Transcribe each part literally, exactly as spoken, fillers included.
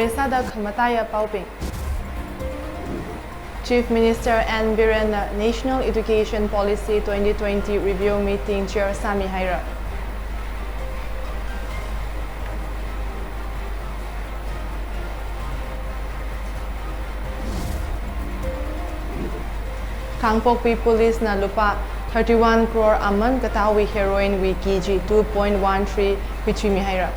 ꯄꯩꯁꯥꯗ ꯈꯃꯇꯥꯌꯥ ꯄꯥꯎꯄꯤꯡ꯫ Chief Minister N Birenꯅ National Education Policy twenty twenty Review Meeting chair ꯁꯥꯃꯤ ꯍꯥꯏꯔ꯫ ꯀꯥꯡꯄꯣꯛꯄꯤ ꯄꯨꯂꯤꯁꯅ ꯂꯨꯄꯥ thirty one crore ꯑꯃꯟ ꯀꯇꯥꯎꯋꯤ heroinꯋꯤ KG two point one three ꯍꯨꯏꯆꯨꯏꯃꯤ ꯍꯥꯏꯔ꯫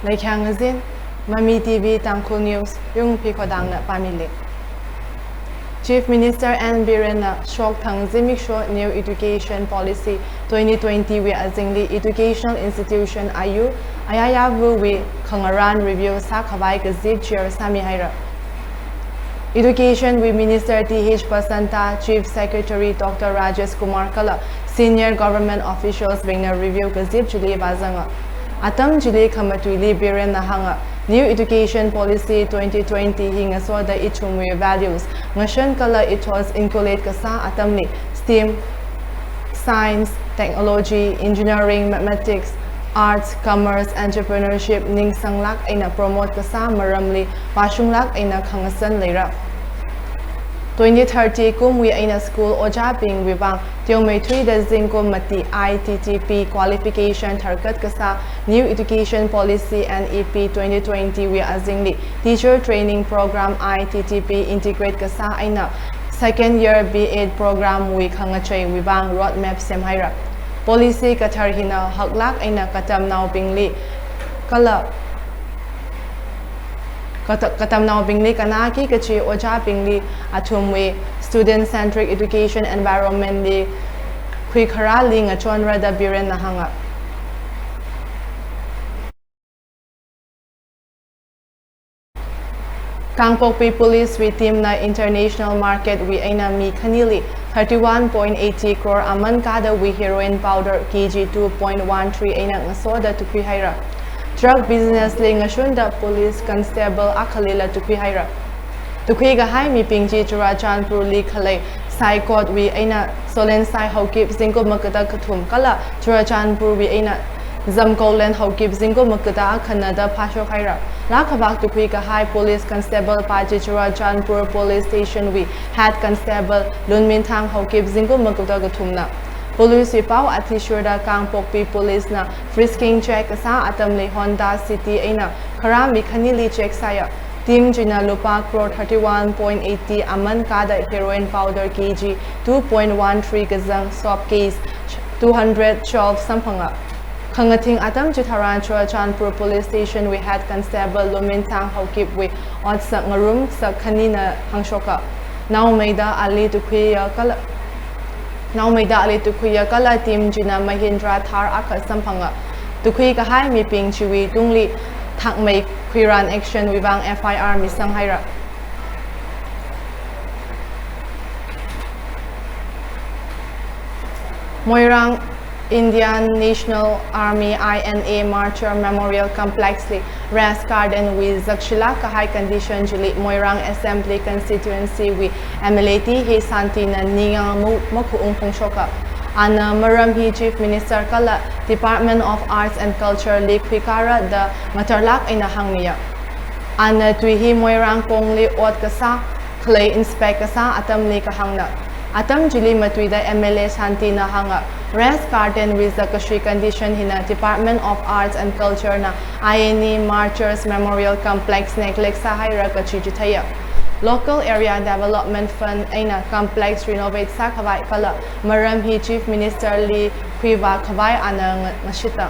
ꯂꯩꯈ꯭ꯌꯥꯡ ꯑꯖꯤꯟ, ꯃꯃꯤ TV ꯇꯥꯡꯈꯨꯜ news, ꯌꯨꯝ ꯐꯤ ꯈꯣꯗꯥꯡꯅ ꯄꯥꯃꯤꯜꯂꯤ꯫ Chief Minister N Birenꯅ ꯁꯣꯛ ꯊꯪ ꯖꯤꯃꯤꯛꯁꯣ New Education Policy twenty twenty ꯋꯤ ꯑꯖꯤꯡꯂꯤ educational institution ꯑꯌꯨ ꯑꯌꯥꯌꯥꯕꯨ ꯋꯤ ꯈꯪꯉꯔꯥꯟ review ꯁꯥ ꯈꯕꯥꯏ ꯀꯖꯤꯞ chair ꯁꯥꯃꯤ ꯍꯥꯏꯔ꯫ Education we Minister Th Basanta, Chief Secretary Doctor Rajesh Kumar ꯀꯂ senior government officials ꯕꯦꯡꯅ review ꯀꯖꯤꯞ ꯆꯤꯂꯤ ꯕꯥꯖꯪꯉ꯫ ꯑꯇꯝ ꯆꯤꯂꯤ ꯈꯃꯇꯨꯏꯂꯤ ꯕꯤꯔꯦꯟꯅ ꯍꯪꯉ, New Education Policy twenty twenty ꯍꯤꯡ ꯑꯁꯣꯗ ꯏꯊꯨꯝꯋꯤ values ꯉꯁꯟ ꯀꯂ ethos inculcate ꯀꯁꯥ ꯑꯇꯝꯅꯤ, STEM, science, technology, engineering, mathematics, arts, commerce, entrepreneurship ꯅꯤꯡꯁꯪꯂꯥꯛ ꯑꯩꯅ promote ꯀꯁꯥ ꯃꯔꯝꯂꯤ ꯄꯥꯁꯨꯡꯂꯥꯛ ꯑꯩꯅ ꯈꯪꯉꯁꯟ ꯂꯩꯔ꯫ Twenty thirty ꯀꯨꯝꯋꯤ ꯑꯩꯅ school ꯑꯣꯖꯥ ꯄꯤꯡ ꯋꯤꯕꯥꯡ ꯇ꯭ꯌꯣꯃꯩ ꯊ꯭ꯔꯤꯗ ꯖꯤꯡ ꯀꯨꯝ ꯃꯇꯤ ITTP qualification ꯊꯔꯀꯠ ꯀꯁꯥ New Education Policy NEP twenty twenty ꯋꯤ ꯑꯖꯤꯡꯂꯤ teacher training program ITTP integrate ꯀꯁꯥ ꯑꯩꯅ second year B.Ed program ꯋꯤ ꯈꯪꯉꯆꯩ ꯋꯤꯕꯥꯡ road map ꯁꯦꯝ ꯍꯥꯏꯔ꯫ Policy ꯀꯊꯔ ꯍꯤꯅ ꯍꯛꯂꯥꯛ ꯑꯩꯅ ꯀꯇꯝ ꯅꯥꯎ ꯄꯤꯡꯂꯤ ꯀꯂ ꯀꯇ-, ꯀꯇꯝ ꯅꯥꯎ ꯄꯤꯡꯂꯤ ꯀꯅꯥꯀꯤ ꯀꯆꯤ ꯑꯣꯖꯥ ꯄꯤꯡꯂꯤ ꯑꯊꯨꯝꯋꯤ student centric education environment ꯂꯤ ꯈꯨꯏ ꯈꯔꯥ ꯂꯤ ꯉꯆꯣꯟꯔꯗ ꯕꯤꯔꯦꯟꯅ ꯍꯪꯉ꯫ ꯀꯥꯡꯄꯣꯛꯄꯤ ꯄꯨꯂꯤꯁ ꯋꯤ team ꯅ international market ꯋꯤ ꯑꯩꯅ ꯃꯤ ꯈꯅꯤꯂꯤ thirty one point eighty crore aman kada wi heroin powder kg two point one three eina ngasoda tukhui haira. Drug business li ngashunda police constable akhalila tukhui haira. Tukhui kahai miping chi Churachandpur li khalei Saikot wi eina Solensai Haokip zingkum makada kathum kala Churachandpur wi eina Zamkaulen Haokip zingkum makada akhanada phashok haira. Lakhavak tukhui kahai police constable pa chi Churachandpur police station wi head constable Lunminthang Haokip zingkum makada kathumna. Police wi pao athishurda Kangpokpi police na frisking check kasa atamli Honda City eina kharami khanili check saya. Team china lupa crore thirty one point eighty aman kada heroin powder kg two point one three kazang soap case two hundred twelve samphanga. Khangathing atam chitharan Churachandpur police station wi head constable Lunminthang Haokip wi otsak ngarum sak khanina hangshoka. Naumeida ali tukhuiya kala Naumeida ali tukhuiya kala team china Mahindra Thar akha samphanga. Tukhui kahai miping chiwi tungli thakmei khuiran action wi vang F I R misang haira. Moirang Indian National Army I N A Martyr Memorial Complex li Rest Garden wi zakshila kahai condition chili Moirang Assembly Constituency wi M L A T H Santi na ningang mu makhuung phungshoka. Ana maram hi Chief Minister kala Department of Arts and Culture li khuikara da matarlak eina hangmiya. Ana tui hi Moirang kongli ot kasa khalei inspect kasa atamli kahangna. Atam chili matuida M L A Santi na hanga Rest Garden wi zakashui condition hina Department of Arts and Culture na I N A Martyrs Memorial Complex neglect sa haira kachi chithaya. Local Area Development Fund eina complex renovate sa khavai kala maram hi Chief Minister li khuiva khavai ana nga- ngashita.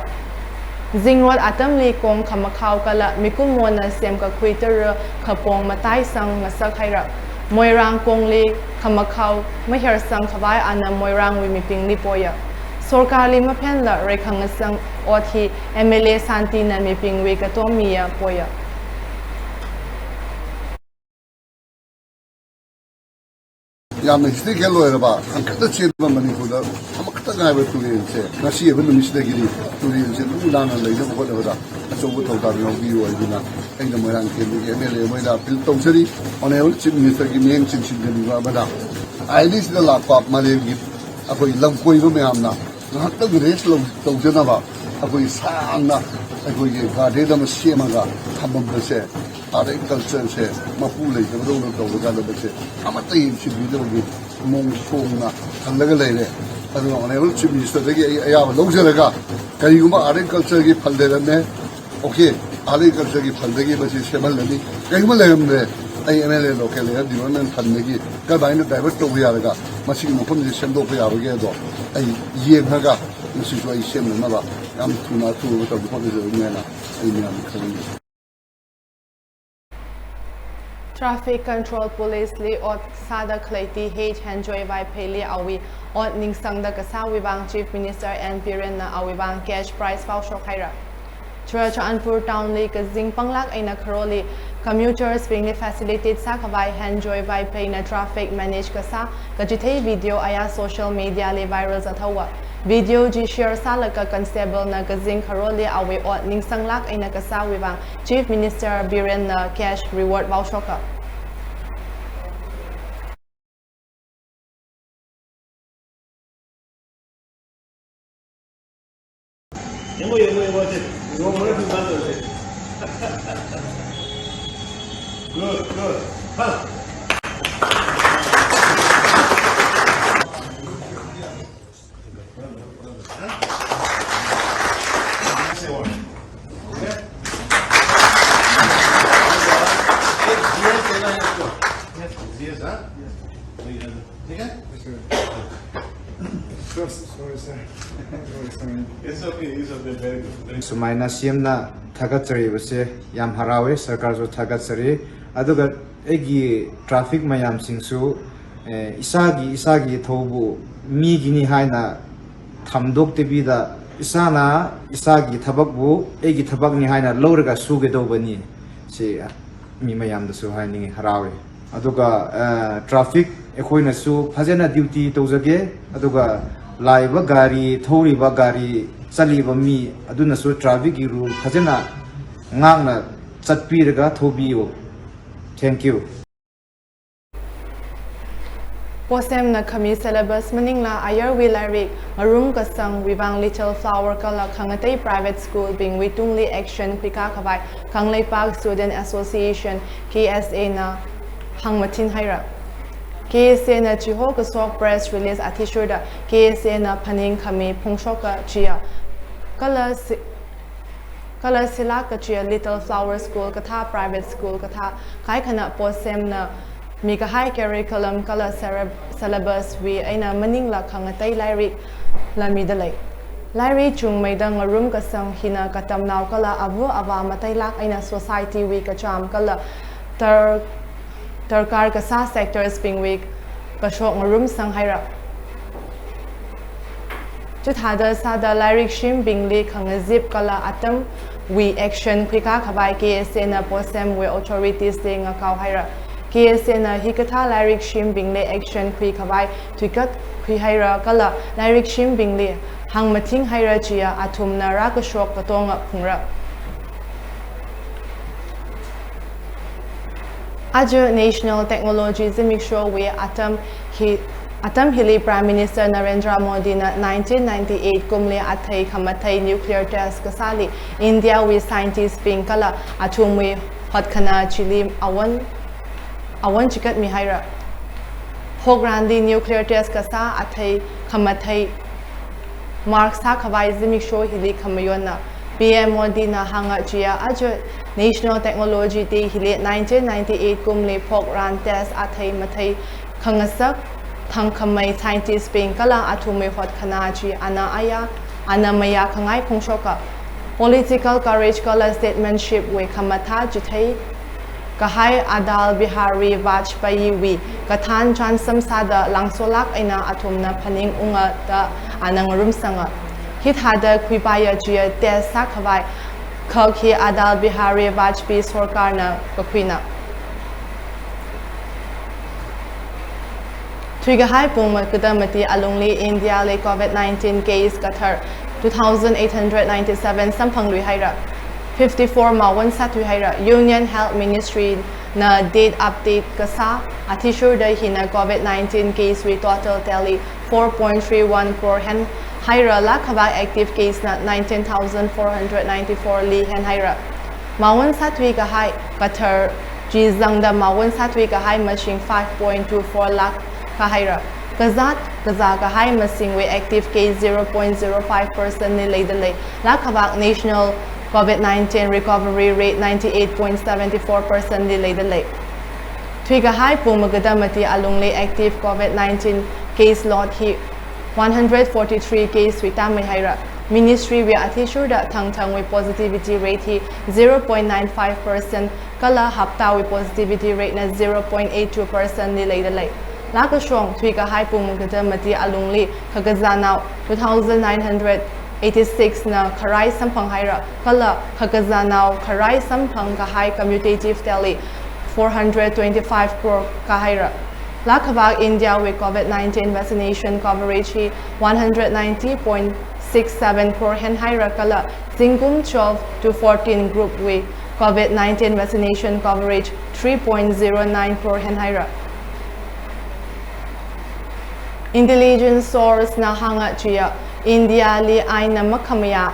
Zingrot atamli kong khamakhau kala mikumona sem kakhui tara khapong matai sang ngasak haira. Moirang kongli khamakhau maher sang khavai ana Moirang wi miping li poya. Sorkar li maphen la rekhang ngasang ot hi M L A Santi na miping wi katom miya poya. ꯌꯥꯝꯅ historical ꯑꯣꯏꯔꯕ, ꯍꯥꯡꯀꯠꯇ ꯆꯦꯟꯕ ꯃꯅꯤꯄꯨꯔꯗ ꯑꯃꯈꯛꯇ ꯉꯥꯏꯕ ꯇꯨꯔꯦꯜꯁꯦ, ꯉꯁꯤ ꯑꯣꯏꯕ ꯅꯨꯃꯤꯠꯁꯤꯗꯒꯤꯗꯤ ꯇꯨꯔꯦꯜꯁꯦ ꯂꯨ ꯅꯥꯟꯅ ꯂꯩꯅꯕ ꯍꯣꯠꯅꯕꯗ ꯑꯆꯧꯕ ꯊꯧꯗꯥꯡ ꯌꯥꯎꯕꯤꯌꯨ ꯍꯥꯏꯗꯨꯅ ꯑꯩꯅ ꯃꯣꯏꯔꯥꯡꯊꯦꯝꯗꯒꯤ ꯑꯦꯝ ꯑꯦꯜ ꯑꯦ ꯃꯣꯏꯗ ꯑꯄꯤꯜ ꯇꯧꯖꯔꯤ꯫ ꯑꯣꯅꯔꯦꯕꯜ ꯆꯤꯐ ꯃꯤꯅꯤꯁꯇꯔꯒꯤ ꯃꯤꯠꯌꯦꯡ ꯆꯤꯡꯁꯤꯟꯖꯅꯤꯡꯕ ꯑꯃꯅ, ꯑꯥꯏ ꯑꯦꯜ ꯗꯤꯁꯤꯗ ꯂꯥꯛꯄ ꯃꯥꯂꯦꯝꯒꯤ ꯑꯩꯈꯣꯏ ꯂꯝ ꯀꯣꯏꯕ ꯃꯌꯥꯝꯅ ꯉꯥꯏꯍꯥꯛꯇꯪ ꯔꯦꯁ ꯂꯧ-, ꯇꯧꯖꯅꯕ ꯑꯩꯈꯣꯏ ꯁꯥꯡꯅ ꯑꯩꯈꯣꯏꯒꯤ ꯒꯥꯔꯗꯦꯟ ꯑꯃ ꯁꯦꯝꯃꯒ ꯊꯝꯃꯝꯕꯁꯦ, ꯑꯥꯔꯠ ꯑꯦꯟ ꯀꯜꯆꯔꯁꯦ ꯃꯄꯨ ꯂꯩꯇꯕꯗꯧꯅ ꯇꯧꯕ ꯀꯥꯟꯗ ꯃꯁꯦ ꯑꯃꯠꯇ ꯌꯦꯡꯁꯤꯟꯕꯤꯗꯕꯒꯤ ꯃꯑꯣꯡ ꯁꯣꯡꯅ ꯊꯜꯂꯒ ꯂꯩꯔꯦ꯫ ꯑꯗꯨꯅ ꯑꯣꯅꯔꯦꯕꯜ ꯆꯤꯐ ꯃꯤꯅꯤꯁꯇꯔꯗꯒꯤ ꯑꯩ ꯑꯌꯥꯕ ꯂꯧꯖꯔꯒ, ꯀꯔꯤꯒꯨꯝꯕ ꯑꯥꯔꯠ ꯑꯦꯟ ꯀꯜꯆꯔꯒꯤ ꯐꯟ ꯂꯩꯔꯝꯃꯦ, ꯑꯣꯀꯦ, ꯑꯥꯔꯠ ꯑꯦꯟ ꯀꯜꯆꯔꯒꯤ ꯐꯟꯗꯒꯤ ꯃꯁꯤ ꯁꯦꯝꯍꯜꯂꯅꯤ꯫ ꯀꯔꯤꯒꯨꯝꯕ ꯂꯩꯔꯝꯗ꯭ꯔꯦ, ꯑꯩ M L A local area development ꯐꯟꯗꯒꯤ ꯀꯔꯝꯍꯥꯏꯅ ꯗꯥꯏꯚꯔꯠ ꯇꯧꯕ ꯌꯥꯔꯒ ꯃꯁꯤꯒꯤ ꯃꯐꯝꯁꯤ ꯁꯦꯝꯗꯣꯛꯄ ꯌꯥꯕꯒꯦ ꯑꯗꯣ ꯑꯩ ꯌꯦꯡꯉꯒ ꯃꯁꯤꯁꯨ ꯑꯩ ꯁꯦꯝꯅꯅꯕ ꯌꯥꯝ ꯊꯨꯅ ꯑꯊꯨꯕ ꯃꯇꯝꯗ ꯍꯣꯠꯅꯖꯔꯒꯦꯅ ꯑꯩ ꯃꯌꯥꯝꯗ ꯈꯪꯍꯟꯖꯔꯤ꯫ Traffic Control Police li ot sada khlaiti H Henjoy Vaiphei li awi ot ningsangda kasa wibang Chief Minister N Biren na awibang cash prize pau shok haira. Churachandpur Town li kazing panglak eina kharoli commuters bingli facilitate sa khavai Henjoy Vaiphei na traffic manage kasa kachithei video aya social media li viral zathawa. Video ji share salaka constable na kazing kharoli awi ot ningsanglak eina kasa wibang Chief Minister Biren na cash reward voucher ka. ꯁꯨꯃꯥꯏꯅ ꯁꯤ ꯑꯦꯝꯅ ꯊꯥꯒꯠꯆꯔꯤꯕꯁꯦ ꯌꯥꯝ ꯍꯔꯥꯎꯋꯦ, ꯁꯔꯀꯥꯔꯁꯨ ꯊꯥꯒꯠꯆꯔꯤ꯫ ꯑꯗꯨꯒ ꯑꯩꯒꯤ traffic ꯃꯌꯥꯝꯁꯤꯡꯁꯨ ꯏꯁꯥꯒꯤ ꯏꯁꯥꯒꯤ ꯊꯧꯕꯨ ꯃꯤꯒꯤꯅꯤ ꯍꯥꯏꯅ ꯊꯝꯗꯣꯛꯇꯕꯤꯗ, ꯏꯁꯥꯅ ꯏꯁꯥꯒꯤ ꯊꯕꯛꯄꯨ ꯑꯩꯒꯤ ꯊꯕꯛꯅꯤ ꯍꯥꯏꯅ ꯂꯧꯔꯒ ꯁꯨꯒꯗꯧꯕꯅꯤ꯫ ꯁꯤ ꯃꯤ ꯃꯌꯥꯝꯗꯁꯨ ꯍꯥꯏꯅꯤꯡꯉꯤ, ꯍꯔꯥꯎꯏ꯫ ꯑꯗꯨꯒ ꯇ꯭ꯔꯥꯐꯤꯛ ꯑꯩꯈꯣꯏꯅꯁꯨ ꯐꯖꯅ duty ꯇꯧꯖꯒꯦ꯫ ꯑꯗꯨꯒ ꯂꯥꯛꯏꯕ ꯒꯥꯔꯤ ꯊꯧꯔꯤꯕ, ꯒꯥꯔꯤ ꯆꯠꯂꯤꯕ ꯃꯤ ꯑꯗꯨꯅꯁꯨ trafficꯀꯤ rule ꯐꯖꯅ ꯉꯥꯛꯅ ꯆꯠꯄꯤꯔꯒ ꯊꯧꯕꯤꯌꯨ꯫ Thank you꯫ ꯄꯣꯠꯁꯦꯝꯅ ꯈꯝꯃꯤ syllabus ꯃꯅꯤꯡꯂꯥ ꯑꯌꯔꯋꯤ ꯂꯥꯏꯔꯤꯛ ꯉꯥꯔꯨꯝ ꯀꯁꯪ ꯋꯤꯕꯥꯡ Little Flower ꯀꯂ ꯈꯪꯉꯇꯩ private school ꯕꯤꯡ ꯋꯤꯇꯨꯡꯂꯤ action ꯈꯨꯏꯀꯥ ꯈꯕꯥꯏ ꯀꯪꯂꯩꯄꯥꯛ Student Association, K S A ꯅ ꯍꯪꯃꯊꯤꯟ ꯍꯩꯔ꯫ K S A ꯅ ꯆꯤꯍꯣ ꯀꯁꯣꯛ press release ꯑꯊꯤꯁꯨꯔꯗ K S A ꯅ ꯐꯅꯤꯡ ꯈꯝꯃꯤ ꯐꯣꯡꯁꯣꯛꯀ ꯆꯤꯌ ꯀꯂ ꯁꯤ-, ꯀꯂ ꯁꯤꯂꯥꯛ ꯀꯆꯤꯌ Little Flower School ꯀꯊꯥ private school ꯀꯊꯥ ꯀꯥꯏꯈꯅ ꯄꯣꯠꯁꯦꯝꯅ ꯃꯤꯒꯍꯥꯏ curriculum ꯀꯂ syllabus ꯋꯤ ꯑꯩꯅ ꯃꯅꯤꯡꯂ ꯈꯪꯉꯇꯩ ꯂꯥꯏꯔꯤꯛ ꯂꯝꯃꯤꯗ ꯂꯩ꯫ ꯂꯥꯏꯔꯤꯛ ꯆꯨꯡꯃꯩꯗ ꯉꯥꯔꯨꯝ ꯀꯁꯪ ꯍꯤꯅ ꯀꯇꯝꯅꯥꯎ ꯀꯂ ꯑꯕꯨ ꯑꯕꯥ ꯃꯇꯩ ꯂꯥꯛ ꯑꯩꯅ society ꯋꯤ ꯀꯆꯥꯝ ꯀꯂ ꯇꯔ-, ꯇꯔꯀꯥꯔ ꯀꯁꯥ sectors ꯕꯤꯡ ꯋꯤ ꯀꯁꯣꯛ ꯉꯥꯔꯨꯝ ꯁꯪ ꯍꯥꯏꯔ꯫ ꯆꯨꯊꯥꯗ ꯁꯥꯗ ꯂꯥꯏꯔꯤꯛ ꯁꯤꯝ ꯕꯤꯡꯂꯤ ꯈꯪꯉꯖꯤꯞ ꯀꯂ ꯑꯇꯝ ꯋꯤ action ꯈꯨꯏꯀꯥ ꯈꯕꯥꯏ K S A ꯅ ꯄꯣꯠꯁꯦꯝ ꯋꯤ authorities ꯗꯦ ꯉꯀꯥꯎ ꯍꯥꯏꯔ꯫ K S A ꯅ ꯍꯤꯀꯊꯥ ꯂꯥꯏꯔꯤꯛ ꯁꯤꯝ ꯕꯤꯡꯂꯤ action ꯈꯨꯏ ꯈꯕꯥꯏ ꯊꯨꯏꯀꯠ ꯈꯨꯏ ꯍꯥꯏꯔ ꯀꯂ ꯂꯥꯏꯔꯤꯛ ꯁꯤꯝ ꯕꯤꯡꯂꯤ ꯍꯪ ꯃꯊꯤꯡ ꯍꯥꯏꯔ ꯆꯤꯌ ꯑꯊꯨꯝꯅ ꯔꯥ ꯀꯁꯣꯛ ꯀꯇꯣꯡꯉ ꯐꯨꯡꯔ꯫ ꯑꯖ National Technology ꯖꯤꯃꯤꯛꯁꯣ ꯋꯤ ꯑꯇꯝ ꯍꯤ-, ꯑꯇꯝ ꯍꯤꯂꯤ Prime Minister ꯅꯔꯦꯟꯗ꯭ꯔ ꯃꯣꯗꯤꯅ nineteen ninety eight ꯀꯨꯝꯂꯤ ꯑꯊꯩ ꯈꯃꯊꯩ nuclear test ꯀꯁꯥꯂꯤ India ꯋꯤ scientist ꯕꯤꯡ ꯀꯂ ꯑꯊꯨꯝ ꯋꯤ ꯍꯣꯠꯈꯅ ꯆꯤꯂꯤ ꯑꯋꯟ, ꯑꯋꯟ ꯆꯤꯀꯠ ꯃꯤ ꯍꯥꯏꯔ꯫ ꯍꯣꯛꯔꯥꯟꯗꯤ nuclear test ꯀꯁꯥ ꯑꯊꯩ ꯈꯃꯊꯩ mark ꯁꯥ ꯈꯕꯥꯏ ꯖꯤꯃꯤꯛꯁꯣ ꯍꯤꯂꯤ ꯈꯃꯌꯣꯟꯅ꯫ P M ꯃꯣꯗꯤꯅ ꯍꯥꯡꯉ ꯆꯤꯌ ꯑꯖ National Technology Day ꯍꯤꯂꯤ nineteen ninety eight ꯀꯨꯝꯂꯤ ꯐꯣꯛ ꯔꯥꯟ test ꯑꯊꯩ ꯃꯊꯩ ꯈꯪꯉꯁꯛ ꯊꯪ ꯈꯃꯩ scientist ꯕꯤꯡ ꯀꯂ ꯑꯊꯨꯝꯃꯩ ꯍꯣꯠ ꯈꯅꯥ ꯆꯤ ꯑꯅ ꯑꯌꯥ ꯑꯅ ꯃꯌꯥ ꯈꯉꯥꯏ ꯈꯣꯡꯁꯣꯛꯀ political courage ꯀꯂ statesmanship ꯋꯦ ꯈꯃꯊꯥ ꯆꯤꯊꯩ ꯀꯍꯥꯏ ꯑꯗꯥꯜ ꯕꯤꯍꯥꯔꯤ ꯕꯥꯖꯄꯥꯌꯤ ꯋꯤ ꯀꯊꯥꯟ ꯆꯥꯟꯁꯝ ꯁꯥꯗ ꯂꯥꯡꯁꯣꯂꯥꯛ ꯑꯩꯅ ꯑꯊꯨꯝꯅ ꯐꯅꯤꯡ ꯎꯉꯗ ꯑꯅꯪ ꯔꯨꯝꯁꯪꯉ꯫ ꯍꯤꯊꯥꯗ ꯈꯨꯏꯄꯥꯌ ꯆꯤꯌ test ꯁꯥ ꯈꯕꯥꯏ ꯈꯛ ꯍꯤ ꯑꯗꯥꯜ Bihari ꯕꯥꯖꯄꯥꯌꯤ ꯁꯣꯔꯀꯥꯔꯅ ꯀꯈꯨꯏꯅ꯫ Thuigahai pung magada mati alungli India li COVID nineteen case kathar two thousand eight hundred ninety seven samphang lui haira. Fifty four mawan sathui haira. Union Health Ministry na date update kasa athishurda hina COVID nineteen case wui total tally four point three one crore hen haira. Lakhavak active case na nineteen thousand four hundred ninety four li hen haira. Mawan sathui kahai kathar chizangda mawan sathui kahai mashing five point two four lakh kahaira. Kazat kaza kahai masing wui active case zero point zero five percent ni leida lei. Lakhavak national COVID nineteen recovery rate ninety eight point seventy four percent ni leida lei. Thuigahai pung magada mati alungli active COVID nineteen case load hi one hundred forty three case wui tamai haira. Ministry wui athishurda thangthang wui positivity rate hi zero point nine five percent kala hapta wui positivity rate na zero point eight two percent ni leida lei. Lakashong thuigahai pung magada mati alungli khakazanao two thousand nine hundred eighty six na kharai samphang haira kala khakazanao kharai samphang kahai cumulative tally four hundred twenty five crore kahaira. Lakhavak India wui COVID nineteen vaccination coverage hi one hundred ninety point six seven crore hen haira kala zingkum twelve to fourteen group wui COVID nineteen vaccination coverage three point zero nine crore hen haira. Intelligence source na hanga chiya India li aina makhamaya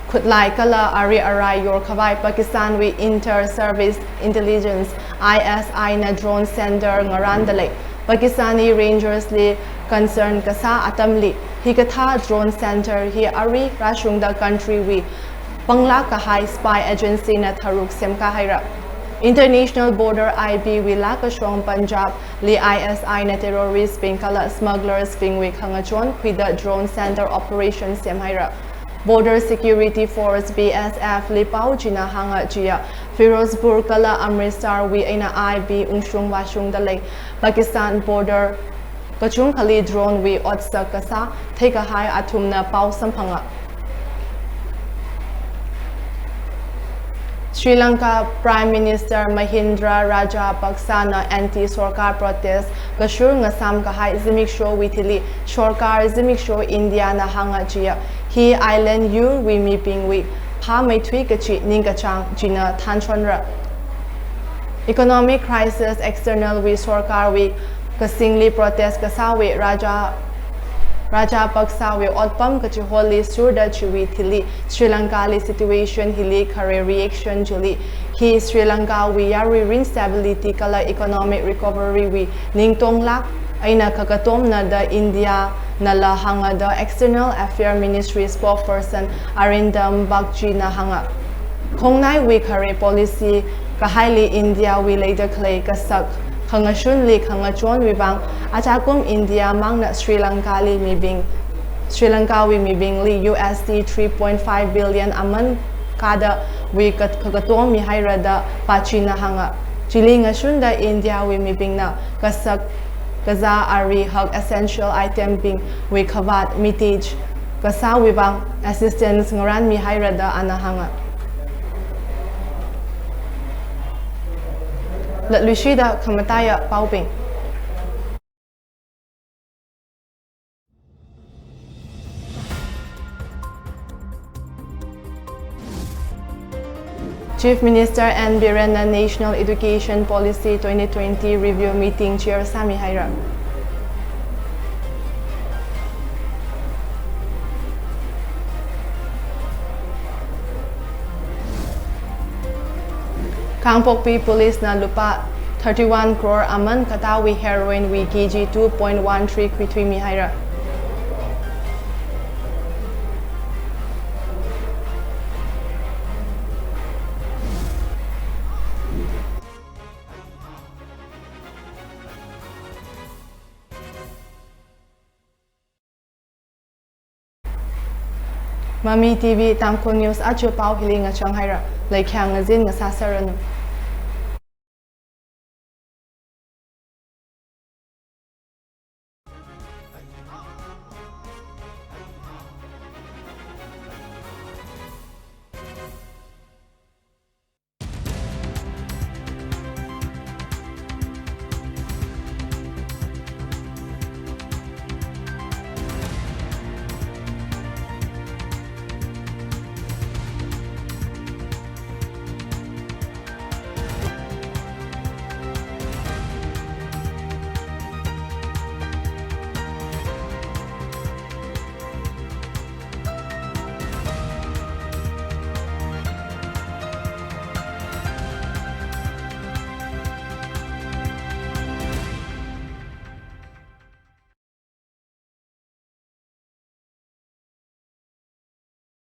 khutlai kala ari arai yor khavai Pakistan wui inter service intelligence I S I na drone center ngaranda lei. Pakistani rangers li concern kasa atamli hikatha drone center hi ari rashungda country wui pangla kahai spy agency na tharuk sem kahaira. International border I B wui lakashong Punjab li I S I na terrorist bing kala smugglers bing wui khangachon khuida drone center operation sem haira. Border Security Force B S F li pau china hanga chiya Firozpur kala Amritsar wui aina I B ungshung washungda lei. Pakistan border kachung khali drone wui otsak kasa theikahai athumna pau samphanga. Sri Lanka Prime Minister Mahinda Rajapaksa na anti sorkar protest kashur ngasam kahai zimikshowui thili sorkar zimiksho India na hanga chiya hi island yurwui mibingwui pha meithui kachi ningkachang china thanchonra. Economic crisis, external wui sorkar wui kasingli protest kasawui Raja Rajapaksa wui otpam kachiholi surda chiwui thili Sri Lanka li situation hili khare reaction chili hi Sri Lanka wui yarui rin stability kala economic recovery wui ningtonglak eina kakatomna da India nala hanga da External Affair Ministry spokesperson Arindam Bagchi na hanga. Khongnai wui khare policy kahaili India wui leida khalei kasak khangashunli khangachonwui vang achakum India mangna Sri Lanka li mibing Sri Lanka wui mibingli U S D three point five billion aman kada wui kat- kakatom mihaira da Bagchi na hanga. Chili ngashunda India wui mibingna kasak kaza ari hak essential item bingwui khavat mitij kasawui vang assistance ngaran mihaira da ana hanga. Latluishida khamataya paobing. Chief Minister N Biren na National Education Policy twenty twenty Review Meeting chair sami haira. Kangpokpi Police na lupa thirty-one crore aman katawi heroin wui K G two point one three khuithui mihaira. Mami T V Tangkhul News achu pao hili ngachang haira. Laikhyang ngazin ngasa saranu.